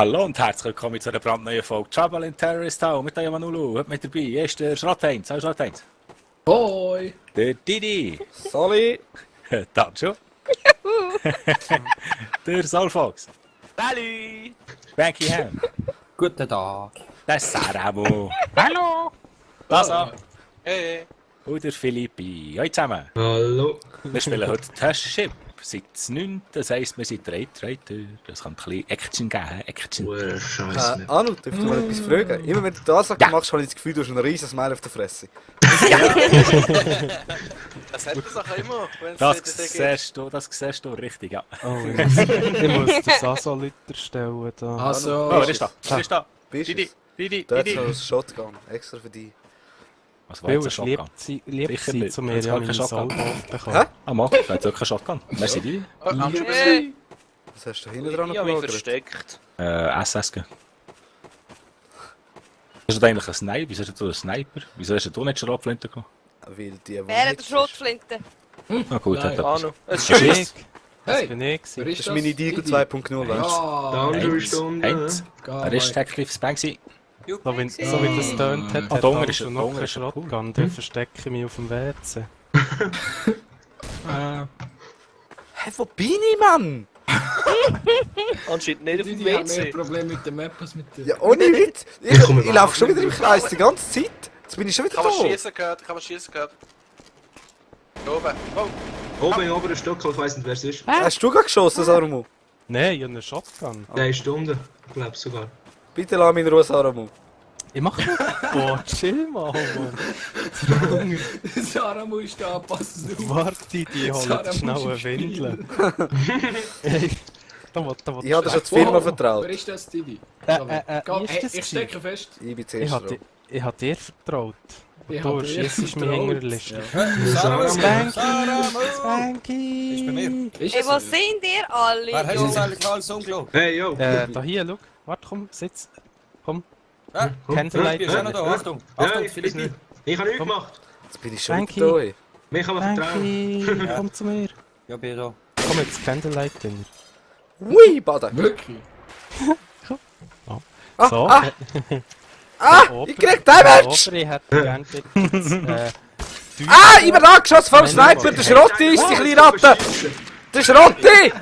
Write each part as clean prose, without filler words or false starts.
Hallo und herzlich willkommen zu einer brandneuen Folge Trouble in Terrorist Town mit der Manulu. Heute mit dabei ist der Schrottheinz. Hallo Schrottheinz. Hoi! Der Didi. Sali! Tancho. Der Solfox. Salut! Frankie Ham. Guten Tag! Der Saramo. Hallo! Lasa. Hey! Und der Philippi. Hallo zusammen. Hallo! Wir spielen heute Testship. Seit 9. Das heisst, wir sind Traitor. Das kann ein bisschen Action geben. Action. Scheiße! Anu, darf ich mal etwas fragen? Immer wenn du das machst, habe ich das Gefühl, du hast einen riesen Smile auf der Fresse. Das hat das auch immer, wenn Das es siehst du richtig, ja. Oh, ich muss den Saso-Liter stellen da. Also, Oh, er ist da. Er ist da. Bist Didi. du? Didi. Da hat Didi. noch ein Shotgun, extra für dich. Was war Weil jetzt ein er Shotgun? lieb Sicher sie nicht. zu mir, Jetzt ja, gar meine kein Soul Shotgun. bekommen. Hä? Ah, Mann, das hat wirklich ein Shotgun. Merci, Didi. Hey! Was hast du hinten dran noch Ich habe mich gelagert? versteckt. SSG. Ist das eigentlich ein Sniper? Wieso ist das ein Sniper? Wieso hast du nicht Schrotflinte gekommen? Weil die Wer hat die Schrotflinte? Na gut, Nein. hat etwas. Anu. Es Das bin schießt. ich. Das Hey! bin ich. Wer gewesen. Das ist meine Deagle 2.0, weißt du? Ja! Andere Stunde! Eins. Er ist Detective Spanksy. So wie das tönt hat, Ah, hat da unten er ist schon er, noch da unten keinen ist er, cool. Shotgun. Dann verstecke ich mich auf dem WC. Hä, wo bin ich, Mann? Anscheinend nicht auf dem Die haben mehr WC. Probleme mit der Map als mit der... Ja, ohne Witz. Ich laufe schon wieder im Kreis die ganze Zeit. Jetzt bin ich schon wieder Kann man da. schießen gehört, kann man schießen gehört. Hier oben. Oh! Oben im oberen Stock, ich weiss nicht, wer es ist. Hast du gerade geschossen, Saramo? Nein, ich habe einen Shotgun. 3 Stunden, ich glaube sogar. Bitte lass mich in Ruhe, Saramo. Ich mach das. Boah, chill mal, Mann. Sarah muss da anpassen. Warte, die holen Sarah, schnell musst du eine Windel. Da will Ich habe dir schon die Firma Wer vertraut. ist das, Didi? wie ist das Ich stecke fest. Ich bin Ich zuerst hab dran. ich hab dir vertraut. Ich Du hab dir schießt mich vertraut. hinter der Liste. Ist bei mir. Ist Ey, es wo so? sind ihr alle? Wer hast du jetzt eigentlich alles umgelaufen? Hey, yo! Da hier, schau. Warte, komm, sitz. Komm. Ja, Candlelight. bist du auch noch da? Achtung! Ja, Achtung, ich weiß Philippi! nicht. Ich habe nichts gemacht. Jetzt bin ich schon Frankie. wieder da, ey. Mir kann man vertrauen. Frankie, komm zu mir. Ja, bin da. Komm jetzt, Candlelight Dinner. Hui, Baden. Wirklich? So. Ich krieg Damage! Obere hätte gern bitte. Ich bin angeschossen vom Sniper, der Schrotti ist die kleine Ratte! Der Schrotti!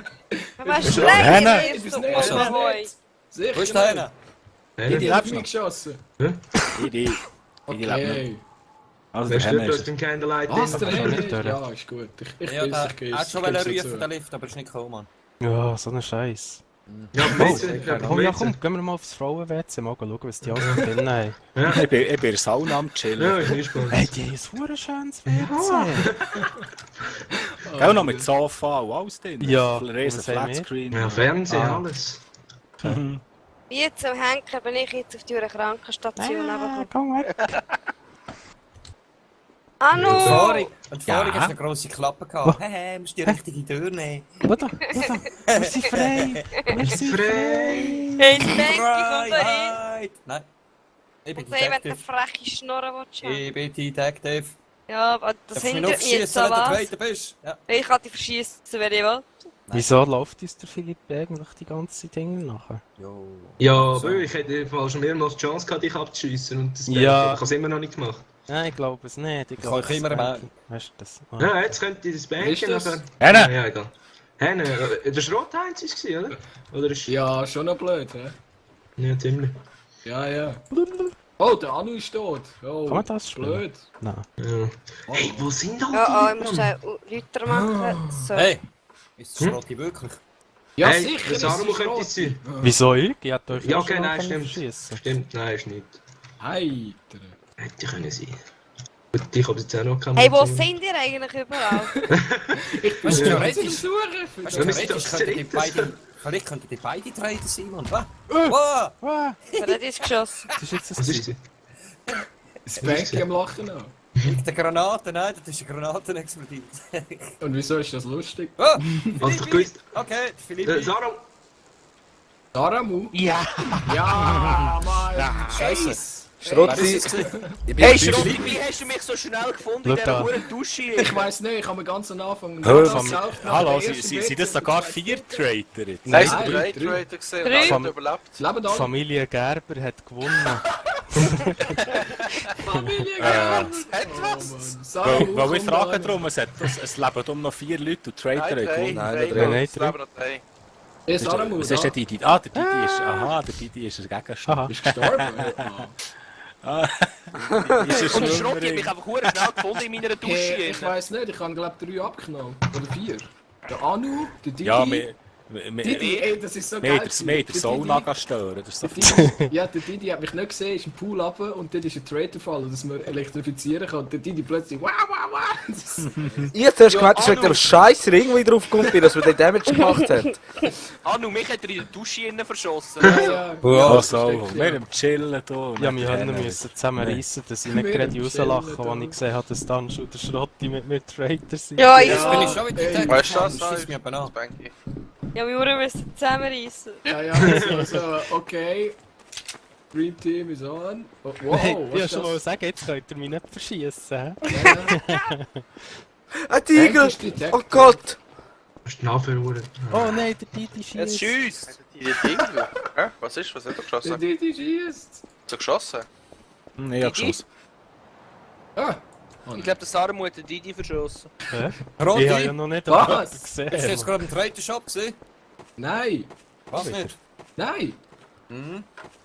Was Henne. schlägt ihr so Also. Ahoi? Sicher Wo ist der nicht. einer? Didi Wer hat mich geschossen. Didi. Didi lebt noch. Okay. Also der stört Henne uns ist... den Candlelight Was, in? der Aber Henne? nicht durch. Ja, ist gut. Ich Ja, der grüße, hat schon rufen, der Lift, aber ist nicht gekommen, Mann. Ja, so ein Scheiß. Ja, Komm, ja, komm, gehen wir mal aufs Frauen-WC, mal schauen, was die alles drin haben. Ich bin in der Sauna am chillen. Ja, ist nicht spannend. Hey, die haben ein verdammt schönes WC. Gell, noch mit Sofa und alles drin. Ja, Riesen was haben wir? Flatscreen. Ja, Fernsehen, Ah. alles. Wie zum Henker bin ich jetzt auf die Krankenstation runtergekommen. Komm weg. Anu! Und vorhin hast du eine grosse Klappe gehabt. Hey, musst die richtige Tür nehmen. Wo da? Wir sind frei. Wir sind frei. Hey, Spanky, komm da hin! Freiheit! Nein. Ich bin Und sehen, wenn du Detective. freche Schnurren willst. haben. Ich bin Detective. Ja, aber das Darf ich mich hindert mich jetzt aufschießen, an wenn du was. Zweiter bist? Ja. Ich kann dich verschießen, wenn ich will. Wieso läuft uns der Philipp eigentlich die ganze Dinge nachher? Jo. Ja, So. aber ich hätte im Fall schon mehrmals die Chance gehabt, dich abzuschiessen und das Ja. ich habe es immer noch nicht gemacht. Nein, ich glaube es nicht. Ich Kann glaube, ich immer Spanky- Weißt du das? Ah. Ja, jetzt könnte ich das Ist Bänkchen das? nachher... Henne! Ja, egal. Henne, der Schrottheinz war es, oder? Oder ist... Ja, schon noch blöd, hä? Ja, ziemlich. Ja, ja. Oh, der Anu ist tot. Oh, Kann man das spielen? blöd. Nein. Ja. Hey, wo sind all Ja, die? ich muss schnell Leute machen. So. Hey! Ist der Schrotti wirklich? Ja, Hey, sicher, der ist Sarumo es könnte es sein. Wieso ich? Ich hätte euch Ja, schon okay, nein, mal stimmt. verschiessen. Stimmt, nein, ist nicht. Alter. Hätte können sein. Gut, ich habe jetzt auch noch keine Hey, wo Ahnung. sind ihr eigentlich überall? Was Ja. theoretisch? Suchen. Was Ja, wir sind theoretisch doch könnten die zerrissen. beide... Vielleicht könnten die beide Trader sein, Mann. Was? Wow! Ah, Wer hat uns geschossen? das ist jetzt Was ein ist Ziel. das? Spanky am Lachen auch. Mit der Granate, nein, das ist eine Granate explodiert. Und wieso ist das lustig? Oh, Hast du gewusst? okay, Philippi. Sarah, Saramu? Ja! Ja, Mann! Scheiße. Ace. Schrotti. Ich bin Hey, enttäuscht. Schrotti, wie hast du mich so schnell gefunden in Schau dieser da. verdammten Dusche? Ich weiss nicht, ich habe mir ganz am Anfang... Hallo, sind das sogar 4 Traitor jetzt? Nein, Nein, Nein, der Ray drei. Trader gesehen Drei. und hat überlebt. Es leben alle. Familie Gerber hat gewonnen. Familie, Hat was? Weil wir fragen darum, es leben noch 4 Leute und Traitor hat gewonnen. Nein, drei. Es leben noch 3. Ist Saramut, Was ist denn Didi? Ah, der Didi ist... Aha, der Didi ist ein Gegenstand. Aha. Bist du gestorben? Ist Und der er Schrotti hat mich einfach verdammt schnell gefunden in meiner Dusche. Hey, ich weiss nicht, ich habe glaube 3 abgenommen. Oder 4. Der Anu, der Didi. Ja, Didi, ey, das ist so mehr geil. der Sauna stören. Das ist so Der Didi, ja, der Didi hat mich nicht gesehen, ist im Pool runter und dort ist ein Traitor-Fall, dass man elektrifizieren kann. Und der Didi plötzlich wow. Das- Ich hab zuerst gemeint, das ist wegen dem scheiß Ring, wie ich drauf gekommen bin, dass wir den Damage gemacht haben. Anu, mich hat er in der Dusche innen verschossen. Ja, Oh, so, wir am Chillen hier. Ja, wir haben müssen zusammenreissen, dass ich nicht Wir gerade im rauslachen, Chillen als ich gesehen habe, dass dann schon der Schrotti mit Traitor sind. Ja, Ja. Jetzt bin ich schon wieder Ey, gedacht, weißt du das? schießt mich aber an. Spanky. ja, wir müssen zusammenreißen. ja, so, okay. Green Team is on. Oh, wow, Hey, was ja, ist schon mal das? sagen, jetzt könnt ihr mich nicht verschießen. Ein Tiger! Ist die Deck- Oh Gott! Was ist denn da für eine Uhr? Oh nein, der Didi Jetzt schießt. schießt! Die Ding. Hä? Was ist? Was hat er Der geschossen? Didi schießt. So geschossen? Nee, ich hab geschossen. Ah, Ich glaube, der Saramut hat den Didi verschossen. Hä? Roti, Ich habe ja noch nicht Was? jemanden bist du jetzt gesehen. gerade im Traitor-Shop gesehen? nein, Was nicht? nein.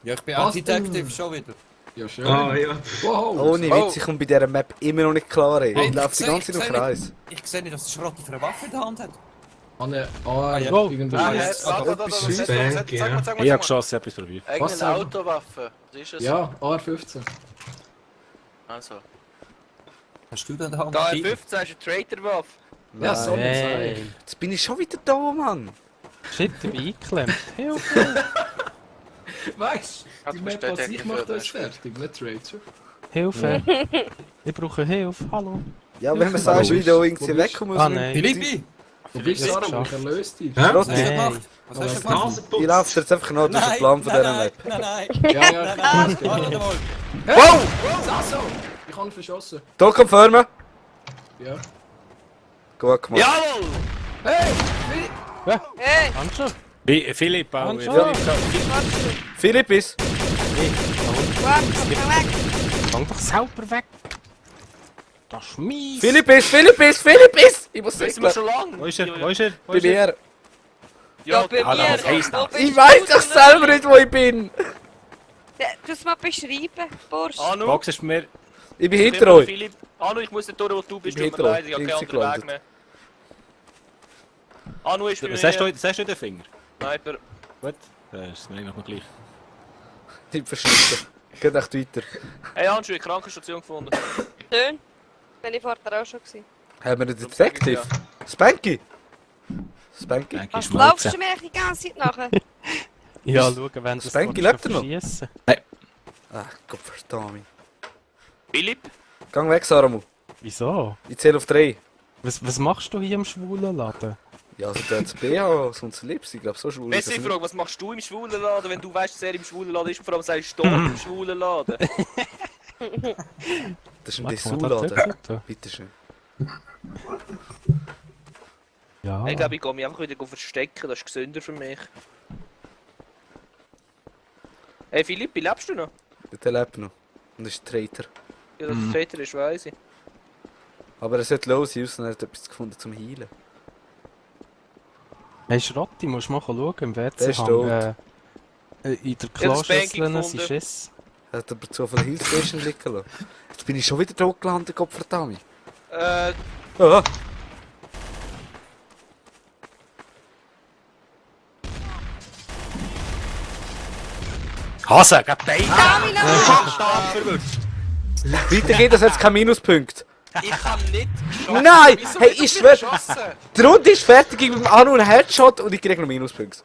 Ja, ich bin Was? auch Detective schon wieder. Ja, schön. Ah, ja. Wow. Ohne Witz, ich komme bei dieser Map immer noch nicht klar. Ey. Hey, Ich laufe die ganze Zeit im ich Kreis. Ich sehe nicht, dass der Schrotti für eine Waffe in der Hand hat. Anne, ja. Oh, irgendwo. Ah, ja, jetzt, aber da, etwas sag Ich hab mal. geschossen, etwas probiert. Was Irgendeine sagen? Autowaffe. Was ist es? Ja, AR-15. Also. Hast du da in der Hand? Da 15 ist eine Traitor-Waffe. Ja, so muss Hey, sein. Jetzt bin ich schon wieder da, Mann. shit, ich bin eingeklemmt. Hilfe, Weißt du, Hat die du Map, bestätigt, was ich mache, das ist für den fertig, nicht Traitor. Hilfe. Ich brauche Hilfe, hallo. Ja, wenn man sagt, wie da irgendwie wegkommen Ah, muss. nein. Philippi! Du bist Ja, Sarah, geschafft. ich erlöse dich. Hä? Was hast du Nein. gemacht? Was hast du gemacht? Nasenputz. Ich laufe jetzt einfach noch durch den Plan von dieser Map. Nein, Ja, ja, nein, warte mal. Wow! Sasso! Ich habe ihn verschossen. Da confirmen. Ja. Gut gemacht. Jawohl! Hey! Hey, Kannst du? Wie Philipp auch. Ja. Philipp ist. warte, komm weg. Gang doch selber weg. Das ist mies. Philipp ist, Philipp ist, Philipp ist! Ich muss Wissen wir sagen, schon lange. Wo ist er? Wo ist er? Wo bei ist er? mir. Ja, bei Hallo, was heisst mir. das? Wo bist Ich weiß du doch denn? selber nicht, wo ich bin. Ja, du musst mal beschreiben, Bursch. Anu, Box ist mir... Ich bin hinter euch. Philipp. Anu, ich muss nicht durch, wo du bist. Ich bin Tut mir hinter leid, ich euch. habe keinen Links anderen Weg gelandet. mehr. Anu ist bei mir. Was hast du in den Finger? Sniper. Gut, das ist mir noch gleich. Ich verschwinde. Geht echt weiter. Hey, Anschu, ich habe Krankenstation gefunden. Schön. Bin ich vorher auch schon gewesen. Haben wir einen Detective? Spanky? Spanky? Denke Was ich laufst mal. du mir eigentlich die ganze Zeit nachher? Ja, schauen, wenn das Spanky lebt er noch? verschiessen. Ach Gott verdammt. Philipp? Gang weg, Saramu. Wieso? Ich zähle auf 3. Was machst du hier im schwulen Laden? Ja, also der hat BH, sonst Lips. Ich glaube, so schwul ist Bessere das nicht. Frage, was machst du im schwulen Laden, wenn du weißt, dass er im schwulen Laden ist und vor allem sagst, du im schwulen Laden? Das ist ein Warte mal, da Dessous-Laden. drüben, da. Bitteschön. Ja. Ich glaube, ich gehe mich einfach wieder verstecken, das ist gesünder für mich. Hey Philippi, lebst du noch? Der lebt noch. Und ist ein Traitor. Ja, dass es Väter ist, weiss ich. Aber er sollte los sein, und er hat etwas gefunden zum Heilen. Hey Schrotti, musst du mal schauen, im Der WC ist tot. in der Ja, das Banking Kloschüssel sind gefunden. Schiss. Er hat aber zu viel Healstation liegen lassen. Jetzt bin ich schon wieder tot gelandet, Gott verdammt. Ah. Hase, geh beide! Weiter geht das jetzt kein Minuspunkt. Ich kann nicht geschossen. Nein! Wieso Hey, hat er ich mich schwör- geschossen? Die Runde ist fertig, ich gebe dem Anu einen Headshot und ich kriege noch Minuspunkte.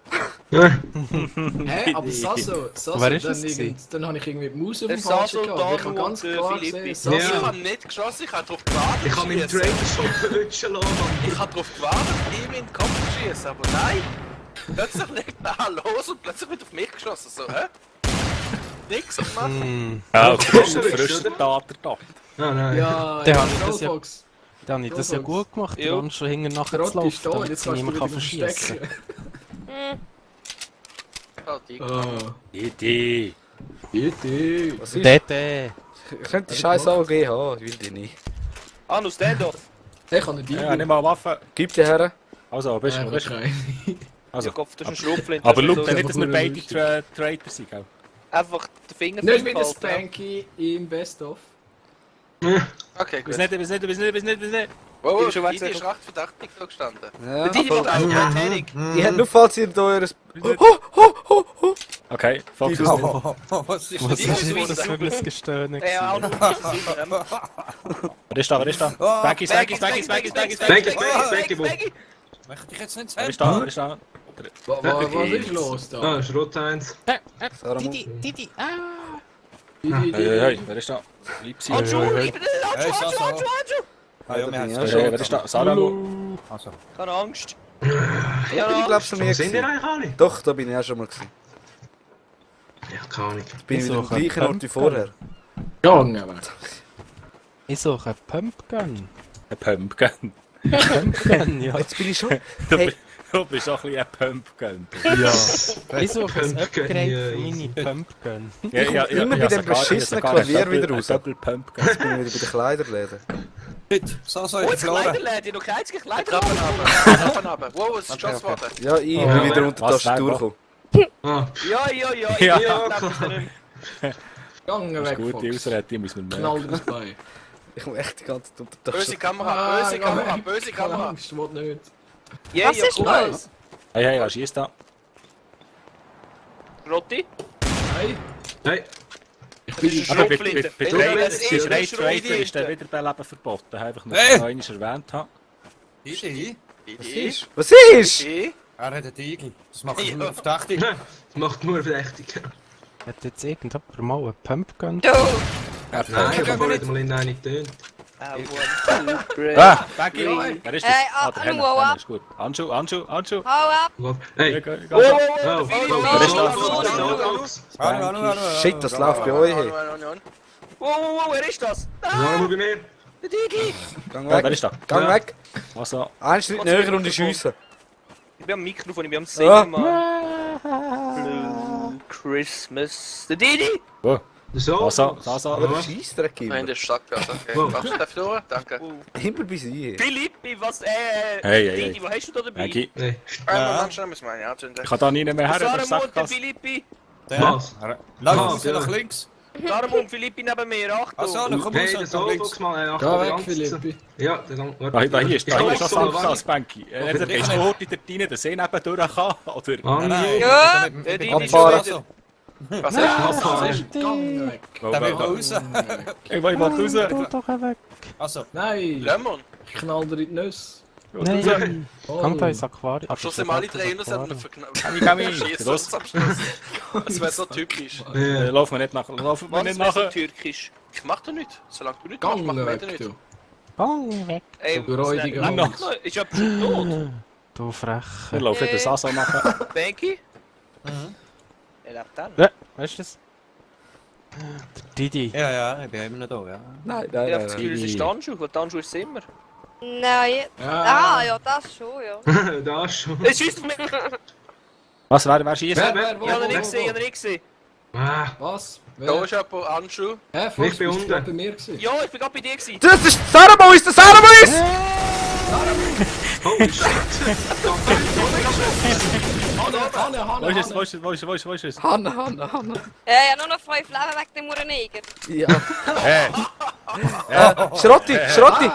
Hä, aber Sasso, Wer ist dann, es gewesen? dann habe ich irgendwie die Maus auf Der dem Falschen Sasso, gehabt. Ich Danu habe ganz und klar Philippi. gesehen, Ich Sasso. habe nicht geschossen, ich habe darauf gewartet. Ich habe meinen zu Traitor schiessen. schon verwünschen lassen. Ich habe darauf gewartet, ihm in den Kopf zu schießen, aber nein! Plötzlich legt er los und plötzlich wird auf mich geschossen. So, hä? nichts gemacht. Ja, frisch oder? der Tater. Ah, nein. Ja, Der hat das ja- Fox. Dann habe ich das ja gut gemacht, Jo. dann schon hinten nachher Der zu Rotti ist laufen, da, damit jetzt sie kannst du niemand wieder verschießen verstecken. Oh, die- Ah, Idee. bitte. Was ist? Dete! Ich könnte die Scheiße auch gehen haben, will die nicht. Anu, Stand-off. Ich kann nicht Ja, nicht mal Waffen. Gib die her. Also, bist Nein, du. Bist du. keine. Also. Ja, Kopf, das ist ein Schrotflint. Aber das ist schau, so- nicht, dass wir cool, beide lustig. Traitor sind, gell? Einfach den Finger Nicht wie der festhalten, ja. Spanky im Best-of. Okay, Bis gut. nicht. Wow, Ich bin schon Didi weit ist recht verdächtig da gestanden. Ja, Didi voll. macht auch Titanic. Ich hätte nur falls ihr da eures... Okay, Fokus. Was ist Was das? ist wieder das für ein Gestöhne? Ja, auch noch ein bisschen. Wer ist da? Wer ist da? Spanky. Möchte ich jetzt nicht Wer sagen? ist da? Wer ist da? Was ist los da? Ah, Schrott 1. Sarah Mu- Die- Hey, wer ist da? Liebsi. Anju, ich bin der Hey, Sasso. Anju. Ah, ja, wir haben Ja, es schon. Wer ist da? Salamu. Also. Keine Angst. Da bin ich glaube schon nie Sind ihr gewesen. eigentlich alle? Doch, da bin ich auch schon mal gewesen. Ja, keine Ahnung. Bin ich Ich wieder am suche gleichen Ort wie Pumpgun. vorher. Gegangen weg. Ich suche einen Pumpgun. Ein Pumpgun. Pumpgun, ja. Jetzt bin ich schon... Du Hey. bist- Du bist auch ein bisschen ein Pumpgun. Ja. Ich suche ein Pumpgun, Upgrade ja, für meine easy. Pumpgun. Ja, komme immer bei dem beschissenen Klavier wieder raus. Doppel Pumpgun. Jetzt bin ich wieder bei den Kleiderläden. Heute, Sasso in Oh, der jetzt Flora. Kleiderläden, noch kein einziges Kleider. Treppen runter. Wow, es ist Okay, geschossen worden. Ja, ich bin wieder unter die Was, Tastatur wer, gekommen. Ah, Ja. Ja. Ja, Ich glaub, nicht mehr. Gegangen Das ist weg, gut, die Fox. Ausrede, die müssen wir Knall merken. dir das Bein. Ich komme echt die ganze Zeit unter die Böse Tastatur. Kamera, böse Kamera, böse Keine Kamera. Angst, will nicht. Ja, Was ist cool. los? Hey, schieß da. Rotti? Nein. hey. Ich bin ist Aber bei Schrotflinte. Traitor Das ist ist der Schrotflinte. ist der Wiederbeleben verboten. Einfach nur Hey! noch einmal erwähnt haben. Didi? Was ist? Die? Er hat einen Igel. Das macht Ja. ihn verdächtig. Das macht nur verdächtig. Hat jetzt irgendjemand mal einen Pumpgun? Du! Nein, ich habe vorhin mal in eine getönt. Ah, Ja, Becky! ey. Wer ist das? Hey, Der Anu, Henner, hau ab. ist gut. Anschu. Hau ab! Hey, Ja, geh, geh, oh, geh. oh, Wer ist das? oh, Hallo. Shit, das läuft bei euch. Hey. Wow, wer ist das? Warum bei mir? Der Didi! Gang Ja, wer weg. ist da? Gang Ja. weg. Also, Ein Schritt näher und ich schiesse. Ich bin am Mikrofon, ich bin am Ja. Singen, Mann. Blue Christmas. Der Didi! wo? So? Also, Aber der Scheissdreck Nein, immer. das ist Sackgasse. Okay. Wow. Machst du das durch? Danke. Immer bei sie. Philippi, was, Hey. Didi, was hast du da dabei? Becky, Nee. Moment, schnell müssen wir eine anzünden. ich kann da nie mehr her, Sarah das Mund, sagt der das. Philippi. Was? Lauf ja. nach links. Sarah Mund, Philippi neben mir, Achtung. Also, dann komm Hey, der raus nach links. Soulbox mal Geh Achtung, weg, ganz- Philippi. Ja, der gang. Da hier ist das so, Sackgas, Banky. Entweder gehst du dort in der Tine, der See nebendurch kann, oder... Nein, Ja. Der Didi ist Abfahren. schon wieder. Was ist abfahren. Gang weg. Der will raus. Ich will raus. Geh doch weg. Also, Nein. Lemon. Ich knall dir in die Nüsse. Nein. Oh. Kommt da ins Aquarium. Am Schluss sind wir alle drei und sollten wir Komm, schießen los. uns am Schluss. Das wäre so typisch. Laufen wir nicht nach. Laufen wir Was nicht ist so nach. türkisch? Ich mach doch nichts. Solange du nicht machst, Gang machen wir weg, nicht. du. Gang weg. Ey, Du räudiger nein, Hund. noch, ist ja bestimmt tot. Du Wir Freche. laufen nicht das Asa machen. Banky? Er lebt dann. Ja, weißt du das? Der Didi. ja, ich bin immer noch da, ja. Nein, Ich nein, habe das Gefühl, nein. es ist die Handschuhe, weil die Handschuhe ist es immer. Nein. Ja. Ah, ja, das schon, ja. Da ist schon. Es schießt mich! Was, wer schießt? Wer? Wo, Ich habe ihn nicht wo, gesehen, ich habe ihn nicht gesehen. Ah, Was? Da Wer? ist jemand Handschuh. Hä, Fox, Ich bin bist du unten. gerade bei mir gewesen? Ja, ich bin gerade bei dir gewesen. Das ist Saramois! Der Saramois! holy shit. Hanne. Wo ist es? Hanna. Ja, nur noch 5 Leben wegen dem Uraneger. Ja. Hey, Schrotti!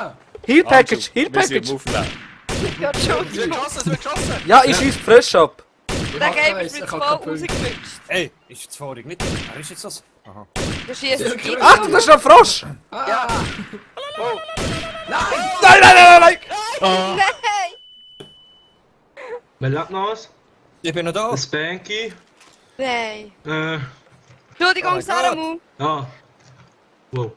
Heal Package, Heal wir sind Package! im Aufnehmen. Ja, schon. Es wird geschossen, es wird geschossen. Ja, ich schieß frisch ab. Der Game ist mit voll rausgerutscht. Ey, ist jetzt vorhin nicht? Wer ist jetzt das? Aha. Du schießt gleich. Achtung, da ist noch ein Frosch! Ja. Oh, Nein! Nein! Wer lebt noch was? Ich bin noch da. Der Spanky. Nein. Oh Entschuldigung, mein Saramu. Ah. Wow.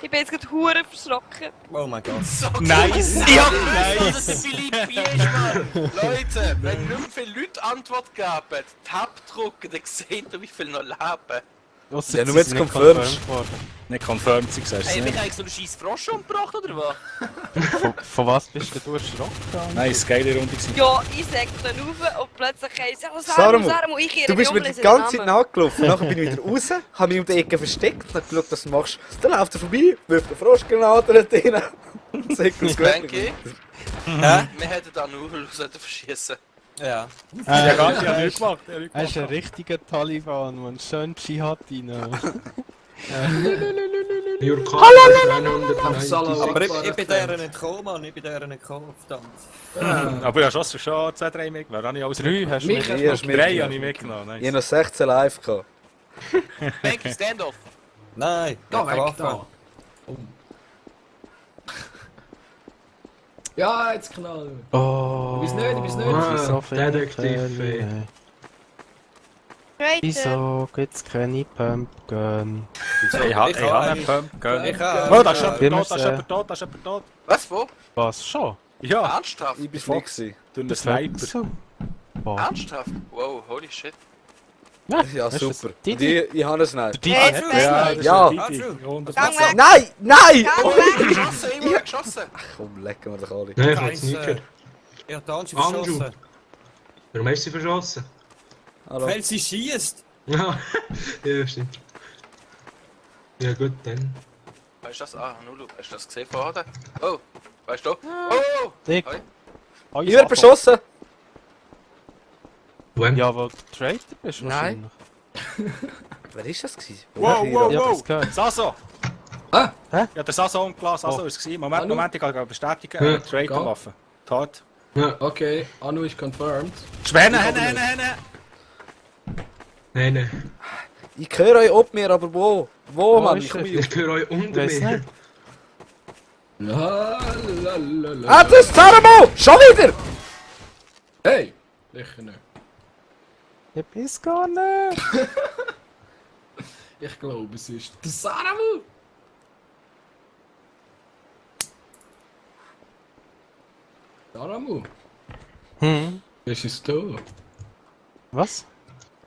Ich bin jetzt gerade hure verschrocken. Oh mein Gott. Nice! Ich habe gewusst, dass der Philippi ist, Mann. Leute, wenn nicht mehr viele Leute Antwort geben, Tab drücken, dann seht ihr, wie viele noch leben. Ausser Ja, sie nur wenn sind es nicht confirmed. worden. Nicht confirmed, sie sagst Hey, es mich nicht. eigentlich so einen scheiß Frosch umgebracht, oder was? Von was bist denn du erschrocken? Nein, es war eine geile Runde. gewesen. Ja, ich säckle rauf und plötzlich heisst es, Saramo, Saramo, ich kehre Du bist mir um, die ganze Zeit nachgelaufen. Nachher bin ich wieder raus, habe mich um die Ecke versteckt und habe geschaut, was du machst. Dann läuft er vorbei, wirft eine Froschgranate rein. Sagt uns Denke. Hä? Wir hätten da nur verschießen. Ja. Ja, gar nicht, ich habe nicht gemacht. ich habe nicht Er ist ein gemacht. richtiger Taliban, man. Schön Dschihad rein. Your car is Aber 196. Aber ich bin der nicht gekommen, Mann. Ich bin der nicht gekommen, verdammt. Aber ja, schon 2-3 mitgenommen. Habe ich alles 3 hast du Mich mit. Hier hast du 3 mitgenommen. habe ich mitgenommen. Ich habe Nice. noch 16 live gehabt. Banky, Standoff. Nein, Da ich hab weg, da. Waffe. Oh. Ja, jetzt knallen. Oh. Du bist nicht. Wieso Detektiv, finden? Traitor. Wieso gibt's keine Pumpgun? Ich habe Ich einen Pump. gell. Ich habe- Oh, da ist Ja. jemand tot, da ist jemand tot, da ist jemand tot. Was, wo? Was schon? Ja, Ernsthaft? Ich bin Fox. nicht. durch einen Das Sniper. so. Boah. Ernsthaft? Wow, holy shit. Ja, Ist das super. die- Und ich habe einen Sniper. Die Hey, hat Hey, Ja, das ist Ja. ein Didi. True. 100%. Gang weg. Nein! Nein! Gang Oh. weg. Geschossen, ich wurde geschossen. Komm, lecken wir doch alle. Nein, ich habe jetzt nicht Scheiße. gehört. Ich hab die Angie Andrew. verschossen. Warum hast du sie verschossen? Hallo. Weil sie schießt. Ja, ja, stimmt. Ja gut, dann. Weißt du das? Ah, Nulu, hast du das gesehen vorher? Oh, weißt du? Oh! Dick. Hoi. Ich werde beschossen! Wann? Ja, weil du Traitor bist Nein. wahrscheinlich. Wer ist das gewesen? Wow, wow, Ja, wow. das gehört. Sasso! Ah. Hä? Ja, der Sasso umgelassen. Sasso Oh. war es. Moment, Hallo? Moment, ich kann bestätigen. Ja. Traitor-Waffe. Tot. Okay, Anu ist confirmed. Schwäne, Ich Henne. Nein, nein. Ich höre euch ob mir, aber wo? Wo, Wo Mann? ist Ich komme er? Ich höre euch unter Weiss mir. nicht. Ah, das ist Saramo! Schon wieder! Hey! Sicher nicht. Ich bin's gar nicht. Ich glaube, es ist der Saramo! Saramo? Hm? Ist es da? Was?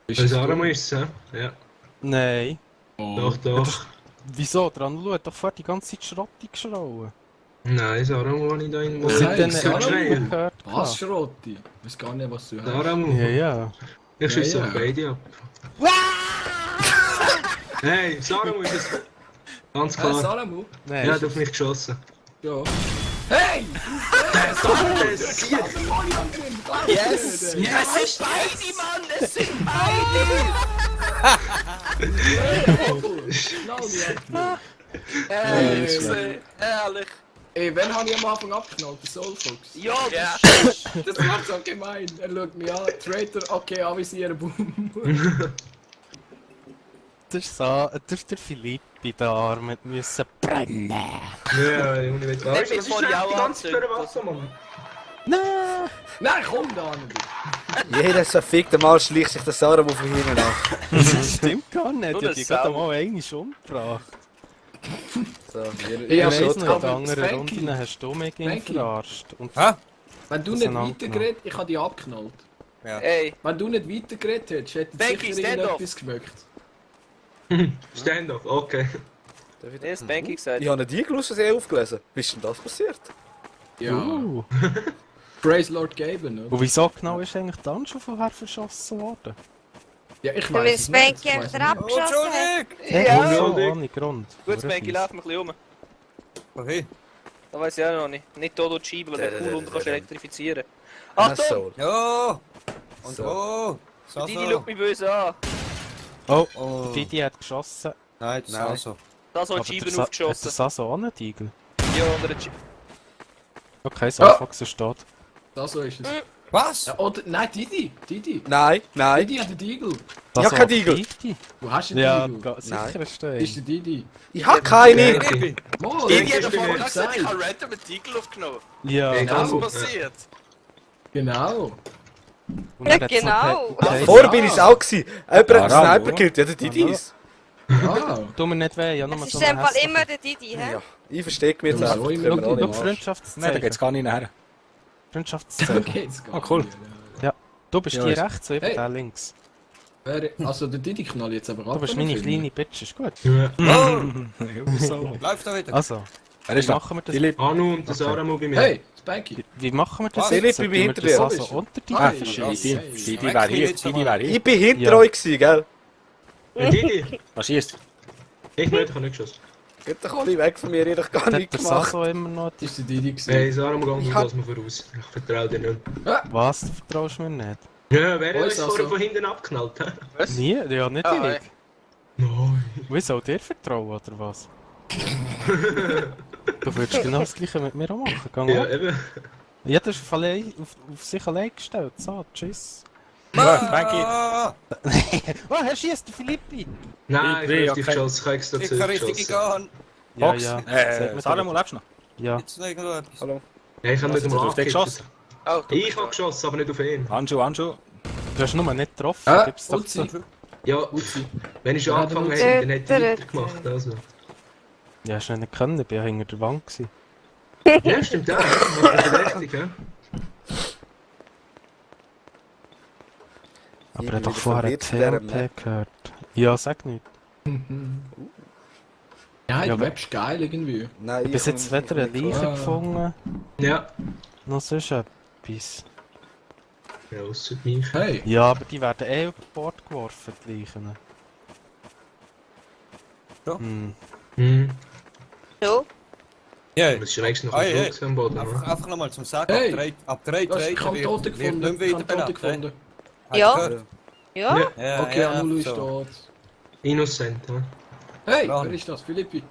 Ist Das es da? Arm ist es, ja. Nein. Oh. Doch, doch. Wieso? Dran hat doch vorher die ganze Zeit Schrotti geschrauen. Nein, das Arm, das ich da in Nein, Seit dann das hast du Saramo. gehört. Was, Schrotti? Ich weiß gar nicht, was du hast. Arm. Ja, ja. Ich schieße Ja, auf ja. beide ab. Hey, Saramo ist es. Ganz klar. Saramo? Nein. Er hat auf mich geschossen. Ja. Hey! Yes! Yes! Es sind beide, Mann! Es sind beide! Ehrlich. Ey, wen habe ich am Anfang abgeknallt? Der Soulfox? Ja, Ja. Das war so gemein. Er schaut mich an. Traitor, okay, avisieren, boom. Das ist so, das ist der Philippi da, Arme, müssen brennen. Ja, Junge, ich weiß Nein, nicht. das wollte ich auch die ganze Zeit anzünden. Wasser, Mann. Nein! Nein, komm da nicht. Jedes verfickte Mal schleicht sich der Saramo von hinten an. Das stimmt gar nicht, Nur ich eine habe die gerade Sau. mal einmal umgebracht. So, Ich Ich hab weiss schon noch, in aber der anderen Spanky. Runde hast du mich gegen Spanky. verarscht. Und Hä? Wenn du Das nicht ist ein weitergeredet ich habe dich abgeknallt. Ey, Wenn du nicht weitergeredet hättest, hätte Becky, sicher stand irgendetwas geschmeckt. Stand up, okay. der ist Banky gesagt. Ich habe nicht die gelesen, was ich aufgelesen. Wie ist denn das passiert? Ja. Praise Lord Gaben, oder? Und wieso genau ist eigentlich dann schon vorher verschossen worden? Ja, ich Weil weiß es nicht. Spanky ich einfach weiss den nicht. abgeschossen hat. Hey, Ja. wieso? Ohne Grund. Gut, Banky, lauf mir ein bisschen um. Wohin? Da weiß ich auch noch nicht. Nicht hier durch die Scheibe, weil du cool unten kannst elektrifizieren. Ah, Achtung! so. Ja! Und So. wo? Die schaut mich böse an. Oh, Oh. Didi hat geschossen. Nein, das ist Nein. also. Da hat die der Scheiben Hat der aufgeschossen. Sasso auch nicht Igel? Ja, unter der Scheibe. Okay, Safox ist tot. Da so ist es. Was? Ja, oder, nein, Didi. Didi. Nein, nein. Didi hat den Deagle. Ich hab keinen Igel. Didi? Wo hast du den Ja, Deagle? sicher ist der. Ist der Didi. Ich hab keine. Baby! Mal, Die hat ich davor hab gesagt, ich gesagt. habe random einen Titel aufgenommen. Ja, Ey, Was Oh. passiert? Genau. und dann Ja, hat's noch genau. okay. Vorher bin ich es auch gewesen. Jemand hat einen Saramo. Sniper gekillt. Ja, der Didi ist. Ah. Tu mir nicht weh, ja, nur Es so ist eine im Fall hässliche- immer der Didi, hä? Ja, ich verstecke mich jetzt Ja, einfach. so Das immer können wir noch alle Schau, machen. Nein, da Freundschaftszeichen. geht's gar nicht näher. Da Freundschaftszeichen. geht's gar Ah, cool. nicht. Du bist Ja, die ist- rechts, so eben Hey. der links. Also der Didi knall jetzt aber ab. Du bist meine kleine Bitch, ist gut. Ja. So. Läuft da wieder. Also, Wer wie ist da? machen wir das? Philipp. Anu und der Sarah mal bei mir. Hey, Spanky. Wie machen wir das Was? jetzt? Ich bin Tun wir hinter das dir. also unter die Ah, verschieben? Didi wäre hier. Didi wäre hier. Ich bin hinter Ja. euch gewesen, gell? Didi? Was schießt? Ich nicht, ich habe nicht geschossen. Geht doch alle weg von mir, ich hab gar Hat nichts der gemacht. Sasso immer noch die... Das ist der Didi gewesen. Hey, Sarah, mal Ich ganz hab- lass mal voraus. Ich vertraue dir nicht. Was? Du vertraust mir nicht? Ja, wer Wo ist ist vorher also? von hinten abgeknallt? hä? Was? Nie? Ja, nicht Ah, ich. hey. Nein. Wie soll dir vertrauen, oder was? Du würdest genau das gleiche mit mir auch machen. Gang Ja, ab. eben. Jeder ist auf sich allein gestellt. So, tschüss. Ja, Frankie. Ah, Oh, er schießt, der Philippi! Nein, ich bin habe richtig okay. geschossen. Ich habe extra ich kann richtig zurückgeschossen. gehen. Ja, Box. ja. Sagt mir Sarah, doch. mal lebst du noch? Ja. Jetzt noch irgendwo etwas. Hallo. Ja, ich habe nicht Was, einmal hast du auf den angekippt. geschossen? Oh, du Ich bist habe da. geschossen, aber nicht auf ihn. Anju. Du hast nur nicht getroffen. Ah, Gib's doch Uzi. zu. Ja, Uzi. wenn ich schon Ja, angefangen dann- hätte, dann hätte ich weitergemacht. Also. Ja, hast du nicht können. Ich war ja hinter der Wand. Gewesen. Ja, stimmt auch. Macht das verdächtig, ja? Aber Ich er hat bin doch wieder vorher verwirrt von dieser TLP Map. gehört. Ja, sag nicht. Ja, die Ja, Map ist geil irgendwie. Nein, Bis jetzt weder eine Leiche Ah. gefunden, Ja. noch sonst etwas. Ja, ausser mich. Hey. Ja, aber die werden eh über Bord geworfen, die Leichen. Ja. Hm. So. Ja, Das ist eigentlich noch Ah, ein ja. Flug am Boden. einfach, oder? einfach nochmal zum Sagen, Hey. ab 3 Du hast Treten keinen Toten wird gefunden. nicht wieder Keinen Toten benannt. gefunden. Hast du Ja. gehört? Ja? Ja. Ja, Okay, ja, Anulu ist so. tot. Innocent, ja? Hey, Klar. wer ist das? Philippi.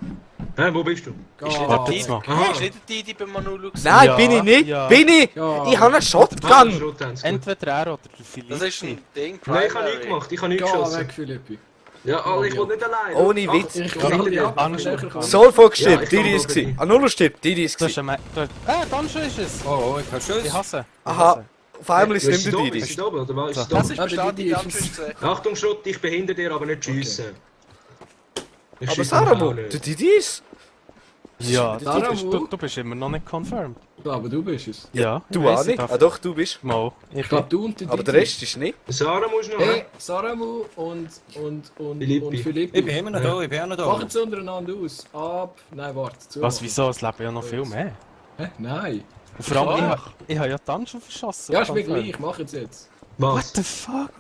Hä, wo bist du? Geh. Ist nicht Warte der jetzt mal. Aha. Ist nicht der Didi bei Manulu gewesen? Nein, Ja, bin ich nicht. ja. Bin ich? Ja. Ich habe einen Shotgun. Schrottanz, gut. Entweder er oder der Philippi. Das ist ein Ding, Nein, ich habe nichts gemacht, ich habe nichts Geh geschossen. weg, Philippi. Ja, aber ich will nicht allein. Ohne Witz. Ich knall die ab. Angst. wenn ich näher komme. Solfog Ja, stirbt, ich Didi kann ist aber gewesen. nicht. Anulu stirbt, Didi ist Du hast gewesen. Danschen ist es! Oh, ich habe Schuss. Ich hasse. Ich Aha. hasse. Auf einmal ist Ja, es nicht der Ist Didi. sie da oben, oder was? Ist sie So. da Das oben? ist Ah, der bestätigt, Didi ganz ist- schön gesehen. Achtung, Schrott, ich bin hinter dir, aber nicht schiessen. Ich Aber schiesse mich Saramo, auch nicht. der Didi ist. Ja, Sarah, wo? du bist immer noch nicht confirmed. Ja, aber du bist es. Ja, ich Du weiss, auch ich nicht? darf- Ah doch, du bist. Mal. Ich glaube, du und der Aber Didi. der Rest ist nicht. Sarah muss noch, Hey, hä? Saramu und Philippi. Philippi. Ich bin immer noch da, ich bin auch noch da. Machen sie untereinander aus. Ab. Nein, warte. Zu. Was, wieso? Es leben ja noch viel mehr. Hä? Nein. Und vor allem, Ach. ich habe ja Dungeon verschossen. Ja, ist mir confirmed. gleich. Mach jetzt. What Was? the fuck?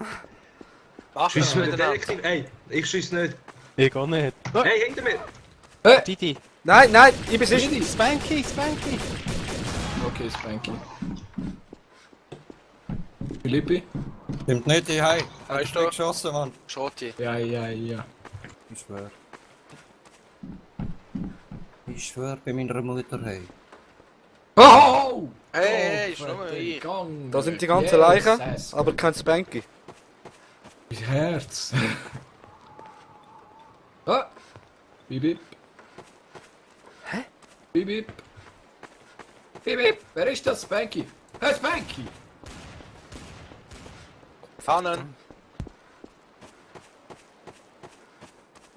Mach Schiess es mit der miteinander. Detektiv. Ey, ich schiess nicht. Ich auch nicht. Hey, hinter mir! Didi. Nein, nein, ich bin Didi. sicher. Spanky, Spanky. Okay, Spanky. Philippi? Stimmt nicht, ich habe Weißt nicht du? geschossen, Mann. Schotti. Ja. Ich schwör. Ich schwör bei meiner Mutter, hey. Oh! Hey, ist nur ich. Gang. Da sind die ganzen Leichen, Jesus. aber kein Spanky. Mein Herz. Ah! Bip, bip. Hä? Bip, bip. Bip, bip. Wer ist das? Spanky? Hey, Spanky! Fannen.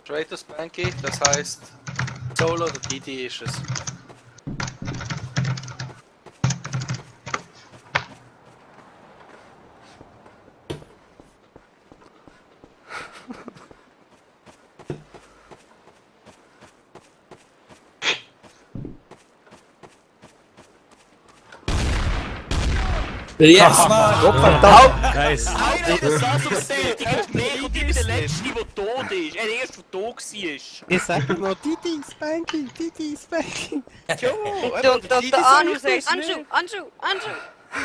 Traitor Spanky, das heißt Solo oder Didi ist es. Yes, Mann! Gottverdammt! Nice. Einer, der saß auf der Didi und ich bin der Letzte, der tot ist. Der Erste, der tot war. Ich sag noch Didi, Spanky, Didi, Spanky. Der Anu sagt, Anschu.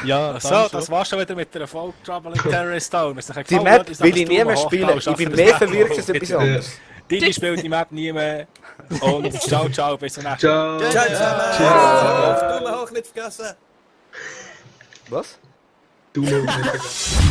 Ja, So, das war's schon wieder mit der Folge Trouble in Terrorist Town. Die Map will ich nie mehr spielen. Ich bin mehr verwirrt als etwas anderes. Didi spielt die Map nie mehr. Und ciao, ciao, bis zum nächsten Mal. Ciao! Ciao zusammen! Daumen hoch nicht vergessen! Was? Du musst nicht vergessen.